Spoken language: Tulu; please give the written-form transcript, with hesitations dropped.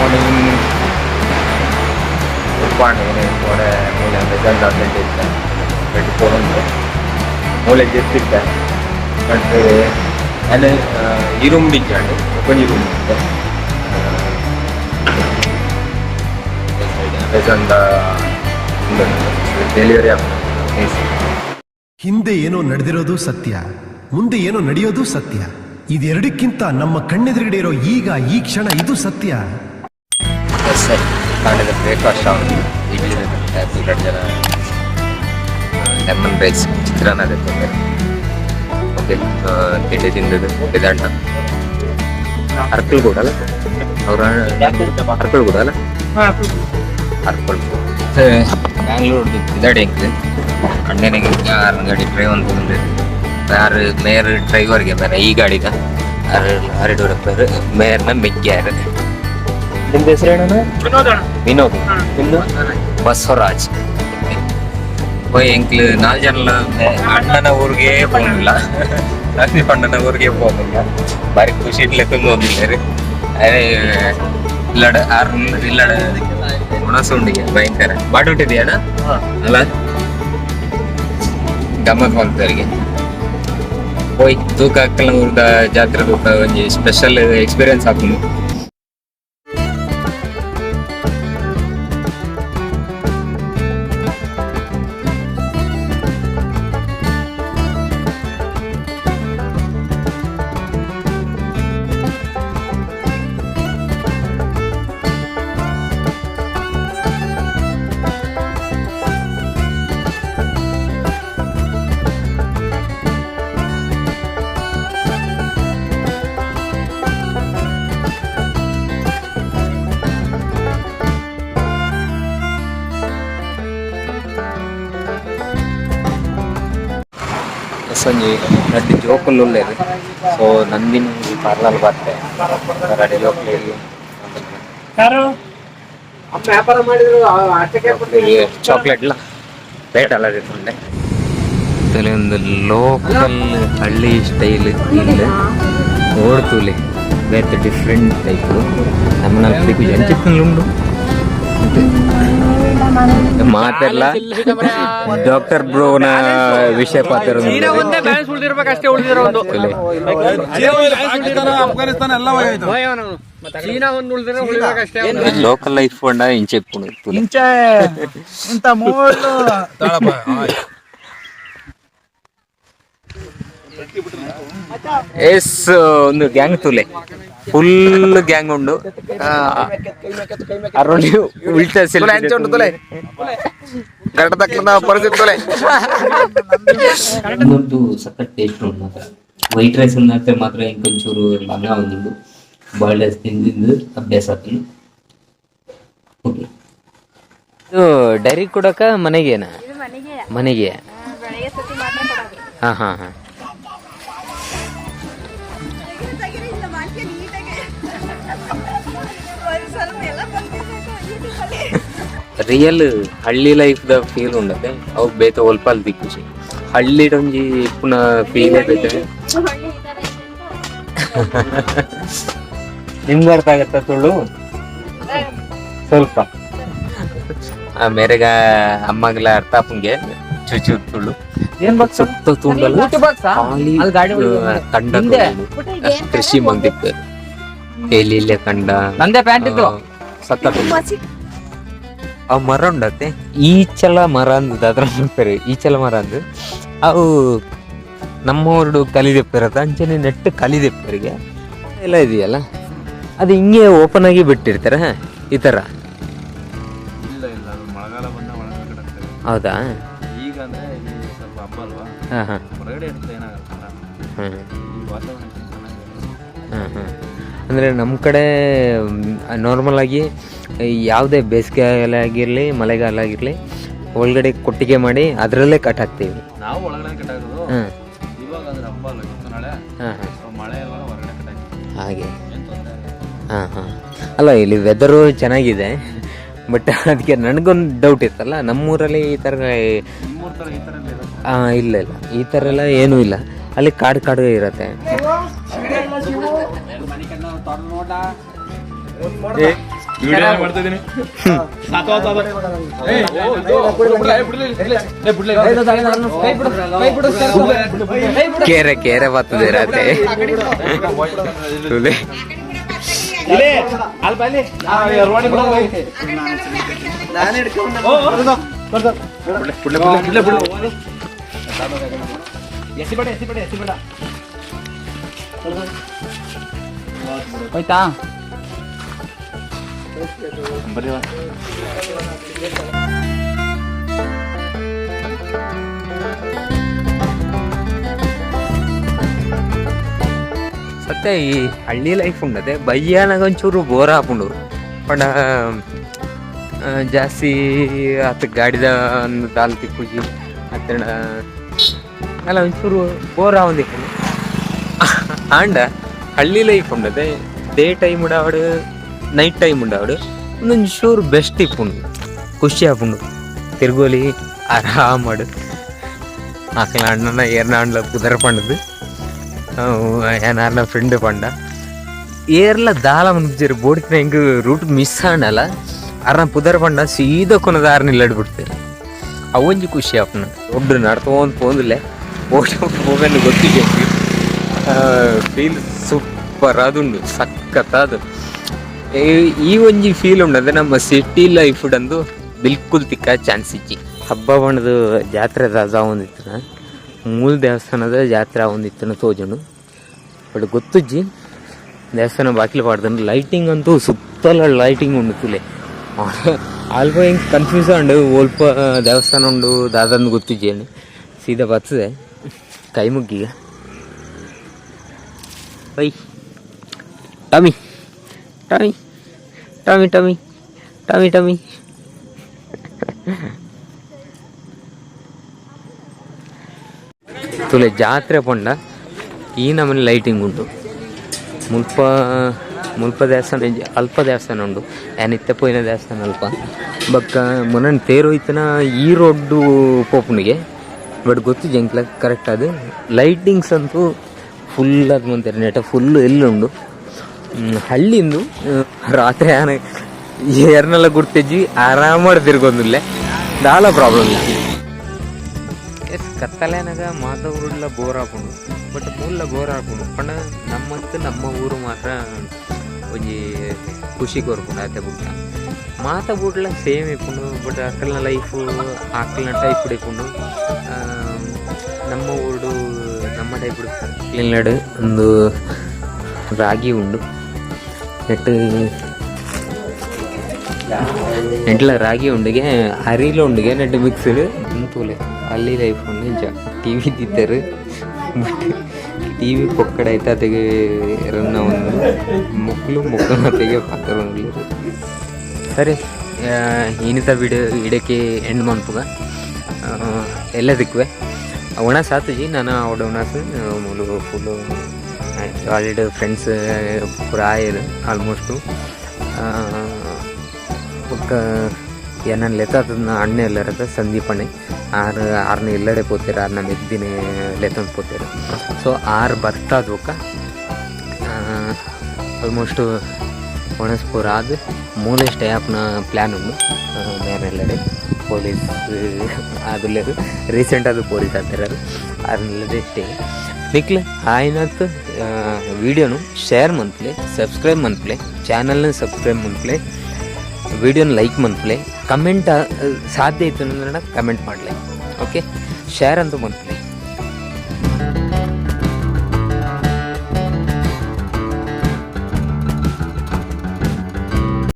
ಮಾರ್ನಿಂಗ್. ಉಪ್ಪಾಂಡ್ ಕೋಡೆ ಮೂಲೆ ಅಮೆಝಾನ್ ಅರ್ಜೆಂಟ್ ಇತ್ತೆ, ಬೆಡ್ ಫೋನ್ ಮೂಲೆ ಜೆತ್ತಿತ್ತೆ. ಬಟ್ ಯಾನ್ ಈ ರೂಮ್ ಇಜ್ಜಾಂಡ್, ಒಂಜಿ ರೂಮ್ ಇತ್ತೆ. ಅಮೆಝಾನ್ದ ಡೆಲಿವರಿ ಆಗ್ತದೆ. ಹಿಂದೆ ಏನೋ ನಡೆದಿರೋದು ಸತ್ಯ, ಮುಂದೆ ಏನೋ ನಡೆಯೋದು ಸತ್ಯ. ಇದೆರಡಕ್ಕಿಂತ ನಮ್ಮ ಕಣ್ಣೆದುರುಗಡೆ ಇರೋ ಈಗ ಈ ಕ್ಷಣ ಇದು ಸತ್ಯ. ಎಸ್ ಸರ್, ಕಾಂಡೆದ ಬ್ರೇಕ್ಫಾಸ್ಟ್ ಆವೊಂದು. ಇಡ್ಲಿ, ಎರಡು ಜನ ಲೆಮನ್ ರೈಸ್, ಚಿತ್ರಾನ್ನ ದೆತ್ತೊಂದೆರ್. ಓಕೆ, ತಿಂಡಿ ತಿಂದದ್ದು ಪಿದಾಡ್ನ. ಅರ್ಕಲ್ ಗೂಡ ಅಲ್ಲ ಅವರ? ಅರ್ಕಲ್ ಗೂಡ ಅಲ್ಲ, ಅರ್ಕಲ್. ಬ್ಯಾಂಗ್ಳೂರ್ ಪಿದಾಡಿ ಎಂಕ್ ಅಣ್ಣನಿಗೆ ಯಾರ ಗಾಡಿ ಡ್ರೈವ್ ಅಂತ ಯಾರು ಮೇಯರ್ ಡ್ರೈವರ್ಗೆ ಮೇರೆ ಈ ಗಾಡಿಗ ಯಾರು ಲಾರಿ ಡೋರಪ್ಪರು ಮೇಯರ್ನ ಮೆಗ್ಗ್ಯಾರು. ನಿಮ್ದು ಹೆಸರು ಏನಣ್ಣ? ವಿನೋದ್. ನಿಮ್ದು? ಬಸವರಾಜ್. ಓಯ್, ಎಂಕ್ಲು ನಾಲ್ ಜನಲ ಅಣ್ಣನ ಊರಿಗೆ ಪೋಂಗಿಲ್ಲ, ಸಂದೀಪ್ ಅಣ್ಣನ ಊರಿಗೆ ಪೋಂಗಿಲ್ಲ. ಬಾರಿ ಖುಷಿ ಇಡ್ಲೆ ತುಂಬೋದಿಲ್ಲ. ಅರೆ ಇಲ್ಲಡ ಆರ್ ಇಲ್ಲಡ ಉಣಸುಂಡಿಗೆ ಭಯಂಕರ ಬಾಟುಟ್ಟಿದೆಯಣ್ಣ ಅಲ್ಲ, ಗಮ್ಮತ್ ಮಾಡ್ತಾರೆ. ಓಯ್, ತೂಕ ಹಾಕಲ್ಲ ಊರ್ದ ಜಾತ್ರೆ ತೂಕ ಒಂಜಿ ಸ್ಪೆಷಲ್ ಎಕ್ಸ್ಪೀರಿಯನ್ಸ್ ಆಪುಂಡು. ಒಂಜಿ ರಡ್ಡ್ ಜೋಕುಲು ಉಲ್ಲೆರ್. ಸೊ ನಂದಿನಿ ಪಾರ್ಲರ್ ಬರ್ತೆ ರಡ್ಡ್ ಜೋಕುಲೆಗ್ ವ್ಯಾಪಾರ ಮಾಡಿದ್ರು ಅಷ್ಟಕ್ಕೆ. ಚಾಕ್ಲೇಟ್ ಲ ರೇಟ್ ಅಲ್ಲ ದೆತ್ತೊಂಡೆ. ಒಂದು ಲೋಕಲ್ ಹಳ್ಳಿ ಸ್ಟೈಲ್ ಇಲ್ಲ ಓಡ್ತೂಲೆ, ಬೇತೆ ಡಿಫ್ರೆಂಟ್ ಟೈಪ್. ನಮ್ಮನ ಎಂಚಿತ್ತುಂಡು ಮಾತೆಲ್ಲ ಡಾಕ್ಟರ್ ಬ್ರೋನ ವಿಷಯ ಪಾತ್ರ. ಬ್ಯಾಲೆನ್ಸ್ ಉಳಿದಿರ್ಬೇಕು, ಅಷ್ಟೇ ಉಳಿದಿರೋ ಒಂದು. ಅಫ್ಘಾನಿಸ್ತಾನ ಎಲ್ಲ ಹೋಯ್ತು. ಚೀನಾ ಒಂದು ಉಳಿದಿರೋ ಉಳಿಬೇಕಷ್ಟೇ. ಲೋಕಲ್ ಲೈಫ್ ಪಂಡ ಇಂಚ ಇಪ್ಪುಂಡು ತೂಲೆ. ಇಂಚ ಇಂತ ಮೂಳು. ಎಸ್, ಒಂದು ಗ್ಯಾಂಗ್ ತೂಲೆ, ಫುಲ್ ಗ್ಯಾಂಗ್ ಉಂಡು. ಅರೌಂಡ್ ಉಲ್ಟಾ ಎಂಚ ಉಂಟು ತುಲೆ? ಗರಡ ತಕ್ಕನ ಪರಿಸ್ಥಿತಿ ತುಲೆ. ಒಂದು ಸಖತ್ ಟೇಸ್ಟ್ ಉಂಟು ಮಾತ್ರ. ವೈಟ್ ರೈಸ್ ಉನ್ನತ್ತೆ ಮಾತ್ರ ಇಂಕೊಂಚೂರು ಬಂಗ ಒಂದುಂಡು. ಬಾಯ್ಲ್ಡ್ ರೈಸ್ ತಿಂದು ಅಭ್ಯಾಸ ಆತುಂಡು. ಓಕೆ, ಇದು ಡೈರಿ ಕೊಡಕ ಮನೆಗೇನಾ? ಮನೆಗೆ. ಮನೆಗೆ. ಬೆಳಗ್ಗೆ ಸತಿ ಮಾತ್ರ ಕೊಡೋದು. ಹಾ ಹಾ ಹಾ ಸ್ವಲ್ಪ ಎಲ್ಲ ಬಂದಿರ್ಬೇಕು ಯೂಟ್ಯೂಬಲ್ಲಿ. ರಿಯಲ್ ಹಳ್ಳಿ ಲೈಫ್ the feel ಉಂಡತೆ. ಅವು ಬೇತೆ ಒಲ್ಪಲ್ ದಿಕ್ಕುಜಿ. ಹಳ್ಳಿಡ್ ಒಂಜಿ ಇಪ್ಪುನ ಫೀಲೇ ಬೇತೆ. ಹಳ್ಳಿ ಈ ಥರ ಇದೆ ಅಂತ. ನಿಮ್ಗೆ ಅರ್ಥ ಆಗತ್ತ ತುಳು ಸ್ವಲ್ಪ? ಆ ಮೇರೆಗ ಅಮ್ಮಗ್ಲ ಅರ್ಥ ಆಪುಂಗೆ ಚುಚು ತುಳು. ಸುತ್ತ ತುಂಡಲ ಖಾಲಿ ಕಂಡ ತುಂಡು. ಕೃಷಿ ಮಂದಿತ್ತು ಎಲ್ಲಿ ಕಂಡ. ನಂದೇ ಪ್ಯಾಂಟ್ ಇತ್ತು. ಸತ್ತ ಅವು ಮರ ಉಂಡತ್ತೆ, ಈಚಲ ಮರ ಅಂದ್ ಅದ್ರ ಪೇರು ಈಚಲ ಮರ ಅಂದ್. ಅವು ನಮ್ಮೂರುಡು ಕಲಿದೆಪ್ಪಿರತ್ತ ಅಂಚನೆ ನೆಟ್ಟು ಕಲಿದೆಪ್ಪರಿಗೆ ಎಲ್ಲ ಇದೆಯಲ್ಲ, ಅದು ಹಿಂಗೆ ಓಪನ್ ಆಗಿ ಬಿಟ್ಟಿರ್ತಾರೆ ಈ ಥರ. ಇಲ್ಲ ಇಲ್ಲ, ಅದು ಮಳೆಗಾಲ ಬಂದ ಒಳಗಡೆ ಕಟ್ಟಾಗ್ತದೆ. ಹೌದಾ? ಈಗ ಅಂದ್ರೆ ಇಲ್ಲಿ ಸ್ವಲ್ಪ ಹಬ್ಬ ಅಲ್ವಾ? ಹಾಂ ಹಾಂ ಹೊರಗಡೆ ಇರ್ತದೆ, ಏನಾಗಲ್ಲ. ಈ ವಾತಾವರಣ ಚೆನ್ನಾಗಿದೆ. ಹಾಂ ಹಾಂ ಅಂದರೆ ನಮ್ಮ ಕಡೆ ನಾರ್ಮಲ್ ಆಗಿ ಯಾವುದೇ ಬೇಸಿಗೆಗಾಲ ಆಗಿರಲಿ, ಮಳೆಗಾಲ ಆಗಿರಲಿ, ಒಳಗಡೆ ಕೊಟ್ಟಿಗೆ ಮಾಡಿ ಅದರಲ್ಲೇ ಕಟ್ ಹಾಕ್ತೀವಿ. ನಾವು ಒಳಗಡೆ ಕಟ್ಟಾಕೋದು. ಇವಾಗ ಅಂದ್ರೆ ಹಬ್ಬ ಅಲ್ವಾ ಇವತ್ತು ನಾಳೆ? ಹಾಂ ಹಾಂ ಸೊ ಮಳೆ ಅಲ್ವಾ, ಹೊರಗಡೆ ಕಟ್ಟಾಕ್ತೀವಿ. ಹಾಗೆ. ಏನು ತೊಂದರೆ ಇಲ್ಲ. ಹಾಂ ಹಾಂ ಅಲ್ಲ, ಇಲ್ಲಿ ವೆದರು ಚೆನ್ನಾಗಿದೆ. ಬಟ್ ಅದಕ್ಕೆ ನನಗೊಂದು ಡೌಟ್ ಇತ್ತಲ್ಲ, ನಮ್ಮೂರಲ್ಲಿ ಈ ಥರ ನಿಮ್ಮೂರ್ ಥರ ಈ ಥರ ಎಲ್ಲ ಇರುತ್ತೆ? ಇಲ್ಲ ಇಲ್ಲ, ಈ ಥರ ಎಲ್ಲ ಏನೂ ಇಲ್ಲ. ಅಲ್ಲಿ ಕಾಡು ಕಾಡು ಇರತ್ತೆ. ಕೇರೆ ಕೇರೆ ಬರ್ತದೆ ರಾತೆ. ತುಲೆ. ಹೋಯ್ತಾ? ಸತ್ಯ ಈ ಹಳ್ಳಿ ಲೈಫ್ ಉಂಡದೆ ಬಯ್ಯಾನಾಗ ಒಂಚೂರು ಬೋರ್ ಆಪುಂಡು. ಪಂಡ ಜಾಸ್ತಿ ಆತ ಗಾಡಿದ ಒಂದು ದಾಲ್ ತಿಕ್ಕುಜಿ ಅತ್ತಡ ಅಲ್ಲ, ಒಂಚೂರು ಬೋರ್ ಆವಂದಿಪ್ಪುಂಡು. ಆಂಡ ಹಳ್ಳಿ ಲೈಫ್ ಉಂಡದೆ ಡೇ ಟೈಮ್ ಉಂಡಾವಡು, ನೈಟ್ ಟೈಮ್ ಉಂಡಾವಡು, ಒಂದೊಂಚೂರು ಬೆಸ್ಟ್ ಇಪ್ಪುಂಡು, ಖುಷಿ ಆಪುಂಡು. ತಿರ್ಗೋಲಿ ಆರಾಮಡು. ಆಕಲ ಅಣ್ಣನ ಏರ್ನ ಅಂಡ್ಲ ಪುದರ್ ಪಂಡದು ಏನಾರ್ನ ಫ್ರೆಂಡ್ ಪಂಡ ಏರ್ಲ ದಾಲ ಮನ್ಪುಜೆರ್. ಬೋಡಿನ ಎಂಕ್ ರೂಟ್ ಮಿಸ್ ಆಂಡಲ ಅರ್ನ ಪುದರ್ ಪಂಡ ಸೀದಾ ಕೊನದ ಆರ್ನ ಇಲ್ಲಡ್ ಬಿಡ್ತೇವೆ. ಅವೊಂಜಿ ಖುಷಿ ಆಪುನ. ಒಡ್ಡು ನಡ್ತೋಂದು ಪೋಂದಿಲ್ಲ, ಓಡಿ ಪೋವೆಂದು ಗೊತ್ತಿದೆ. ಫೀಲ್ ಸೂಪರ್ ಅದುಂಡು, ಸಖತ್ ಅದು. ಈ ಒಂಜಿ ಫೀಲ್ ಉಂಡು. ಅದೇ ನಮ್ಮ ಸಿಟಿ ಲೈಫ್ ಅಂದು ಬಿಲ್ಕುಲ್ ತಿಕ್ಕ ಚಾನ್ಸ್ ಇಜ್ಜಿ. ಹಬ್ಬ ಬಣ್ಣದ ಜಾತ್ರೆ ದಾದ ಒಂದಿತ್ತಿನ ಮೂಲ ದೇವಸ್ಥಾನದ ಜಾತ್ರೆ ಒಂದಿತ್ತಿನ ತೋಜುಂಡು. ಬಟ್ ಗೊತ್ತುಜ್ಜಿ, ದೇವಸ್ಥಾನ ಬಾಕಿಲು ಪಾಡ್ದಂಡು. ಲೈಟಿಂಗ್ ಅಂತೂ ಸುತ್ತಲ ಲೈಟಿಂಗ್ ಉಂಡು ತುಲೆ. ಅಲ್ಪ ಹೆಂಗೆ ಕನ್ಫ್ಯೂಸ್ ಉಂಡು, ಒಲ್ಪ ದೇವಸ್ಥಾನ ಉಂಡು ದಾದಂದು ಗೊತ್ತಿಜ್ಜಿ. ಸೀದಾ ಬರ್ತದೆ ಕೈ ಮುಗ್ಗೀಗ. Oi tummy tummy tummy tummy tummy tummy. ತುಲೆ ಜಾತ್ರೆ ಪಂಡ ಈ ನಮೂನೆ ಲೈಟಿಂಗ್ ಉಂಟು. ಮುಲ್ಪ ಮುಲ್ಪ ದೇವಸ್ಥಾನ ಇಜ್ಜಿ, ಅಲ್ಪ ದೇವಸ್ಥಾನ ಉಂಡು. ಯಾನ್ ಇತ್ತೆ ಪೋಯಿನ ದೇವಸ್ಥಾನ ಅಲ್ಪ. ಬೊಕ್ಕ ಮೊನನ್ ತೇರು ಹೋಯ್ತನ ಈ ರೋಡ್ಡು ಪೋಪುನಿಗೆ. ಬಟ್ ಗೊತ್ತಿಜ್ಜಿ ಎಂಕ್ಲ ಕರೆಕ್ಟ್ ಅದು. ಲೈಟಿಂಗ್ಸ್ ಅಂತೂ ಫುಲ್ ಅದು ಮಂತೆರ್ ನೆಟ ಫುಲ್ ಎಲ್ಲುಂಡು. ಹಳ್ಳಿಂದು ರಾತ್ರಿ ಆನ ಏರ್ನೆಲ್ಲ ಗುರ್ತೆಜ್ಜಿ, ಆರಾಮಾಡ್ ತಿರ್ಗೊಂದುಲ್ಲೆ, ದಾಲ ಪ್ರಾಬ್ಲಮ್ ಇಜ್ಜಿ. ಎಸ್, ಕತ್ತಲೆನಾಗ ಮಾತ ಊರುಡ್ಲ ಬೋರ್ ಆಪುಂಡು. ಬಟ್ ಮೂಲ ಬೋರ್ ಆಪುಂಡು ಪಂಡ ನಮ್ಮತ್ತು ನಮ್ಮ ಊರು ಮಾತ್ರ ಒಂಜಿ ಖುಷಿ ಕೊರ್ಪುಂಡು ಆತೆ. ಬುಕ್ಕ ಮಾತ ಬೂಡ್ಲ ಸೇಮ್ ಇಪ್ಪುಂಡು. ಬಟ್ ಅಕಲ್ನ ಲೈಫು ಅಕಲ್ನ ಟೈಪ್ ಇಪ್ಪುಂಡು. ನಮ್ಮ ಊರುಡು ನಮ್ಮ ಟೈಪ್. ಕ್ಲೀನ್ಲಡ್ ಒಂದು ರಾಗಿ ಉಂಡು. ನೆಟ್ ನೆಟ್ಲ ರಾಗಿ ಉಂಡುಗೆ, ಅರಿಲ ಉಂಡುಗೆ, ನೆಟ್ ಮಿಕ್ಸ್ಡ್ ತೂಲೆ. ಅಲ್ಲಿ ಲೈಫ್ ಉಂಡು ನಿಜ. ಟಿವಿ ದಿತ್ತರು, ಬಟ್ ಟಿವಿ ಪೊಕ್ಕಡೆ ಐತೆ. ಅತೆಗೆ ರನ್ನ ಒಂದು ಮುಕ್ಲು ಮುಕ್ಕನ ಅತೆಗೆ ಪಾತ್ರ. ಸರಿ, ಏನಿತ ವಿಡಿಯೋ ಇಡಕ್ಕೆ ಎಂಡ್ ಮನ್ಪುಗ. ಎಲ್ಲ ದಿಕ್ಕುವೆ ಒಣಸ್ ಆತುಜಿ ನಾನು ಅವಡ ಒಣಸ್ ಮೂಲು ಫುಲ್ಲು ಆಲ್ರೆಡಿ ಫ್ರೆಂಡ್ಸ್ ಪೂರ ಆಯೆರ್ ಆಲ್ಮೋಸ್ಟು. ಬೊಕ್ಕ ಎನನ್ ಲೆತ್ತಾತದ ಅಣ್ಣೆ ಎಲ್ಲರತ್ತ ಸಂದೀಪ್ ಅಣ್ಣೆ ಆರ್ ಆರ್ನ ಎಲ್ಲಡೆ ಪೋತೆರ್. ಆರ್ನ ಮೆಗ್ದಿನ ಲೆತ್ತೊಂದು ಪೋತೆರ್. ಸೊ ಆರ್ ಬರ್ತಾದ ಬೊಕ್ಕ ಆಲ್ಮೋಸ್ಟ್ ಒಣಸ್ ಪೂರ ಆದ್ ಮೂಲೆ ಸ್ಟೇ ಆಪುನ ಪ್ಲ್ಯಾನ್ ಉಂಡು. ಮೇರೆಲ್ಲಡೆ ಪೊಲೀಸ್ ಆದುಲ್ಲೆರ್, ರೀಸೆಂಟ್ ಅದು ಪೊಲೀಸ್ ಆತೆರ್. ಆರ್ನೆಲ್ಲಡೆ ಸ್ಟೇ. ನಿಕ್ಲೆ ಆಯ್ನತ್ ವೀಡಿಯೋನು ಶೇರ್ ಮನ್ಪುಲೆ, ಸಬ್ಸ್ಕ್ರೈಬ್ ಮನ್ಪುಲೆ, ಚಾನಲ್ನ ಸಬ್ಸ್ಕ್ರೈಬ್ ಮನ್ಪುಲೆ, ವಿಡಿಯೋನ ಲೈಕ್ ಮನ್ಪುಲೆ, ಕಮೆಂಟ್ ಸಾಧ್ಯ ಇತ್ತು ಅಂದ್ರೆ ಕಮೆಂಟ್ ಮಾಡಲೆ. ಓಕೆ, ಶೇರ್ ಅಂತೂ ಮನ್ಪುಲೆ.